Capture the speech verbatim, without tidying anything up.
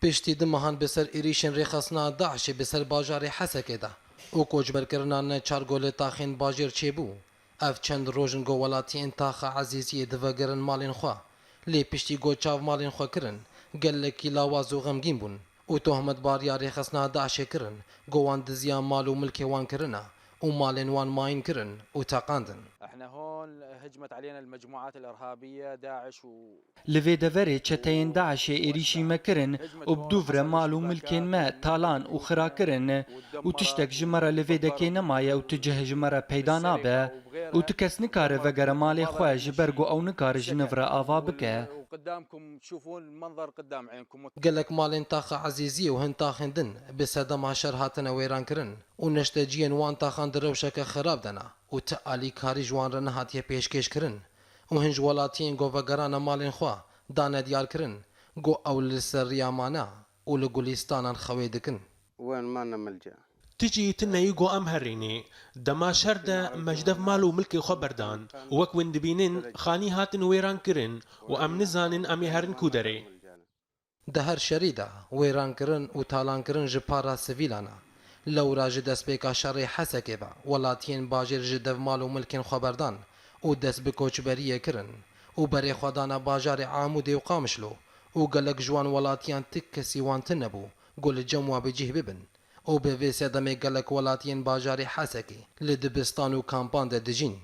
Piştî du mehan bi ser êrîşên rêxistina DAIŞê bi ser bajarê Hesekê de û koçberkirina neçar go li taxên bajêr çêbû, ev çend roj in go welatiyên taxa Ezîziyê divegerin malên xwe. Lê piştî go çav malên xwe kirin, gelekî lawaz û xemgîn bûn û tohmetbariya rêxistina DAIŞê kirin, go wan diziya mal û milkê wan kirine û malên wan mayîn kirin û teqandin. احنا هون هجمت علينا المجموعات الارهابيه داعش و Li vê deverê çeteyên DAIŞê êrîşî me kirin û bi dûv re mal û milkên me talan û xira kirin û tiştek ji me re li vê dekê nemaye û tu cih ji me re peyda nabe û tu kes nikare vegere malê xwe ji ber ku ew nikare ji niv re ava bike. وقدامكم تشوفون المنظر قدام عينكم. Gelek malên taxa Ezîziyê û hin taxên din bi sedema şer hatine wêrankirin û neşteciyên wan taxan di rewşeke xirab de ne û ti alîkarî ji wan re nehatiye pêşkêşkirin û hin ji welatiyên ku vegerane malên xwe dane diyarkirin ku ew li ser riya mane û li gulîstanan xewê dikin. وين ما لنا ملجأ. Ti cihî tune yî ku em herînê. Dema şer de me ji dev mal û milkê xwe berdan û wek win dibînin xanî hatin wêran kirin û em nizanin em ê herin ku derê. Di her şerî de wêrankirin û talankirin ji para sivîlan e. Lewra ji destpêka şerê Hesekê ve welatiyên bajêr ji dev mal û milkên xwe berdan û dest bi koçberiyê kirin û berê xwe dane bajarê Amûdê û Qamişlo û gelek ji wan welatiyan ti kesî wan tune bû ku li cem we bi cih bibin û bi vê sedemê gelek welatiyên bajarê Hesekê li dibistan û kampan de dijîn.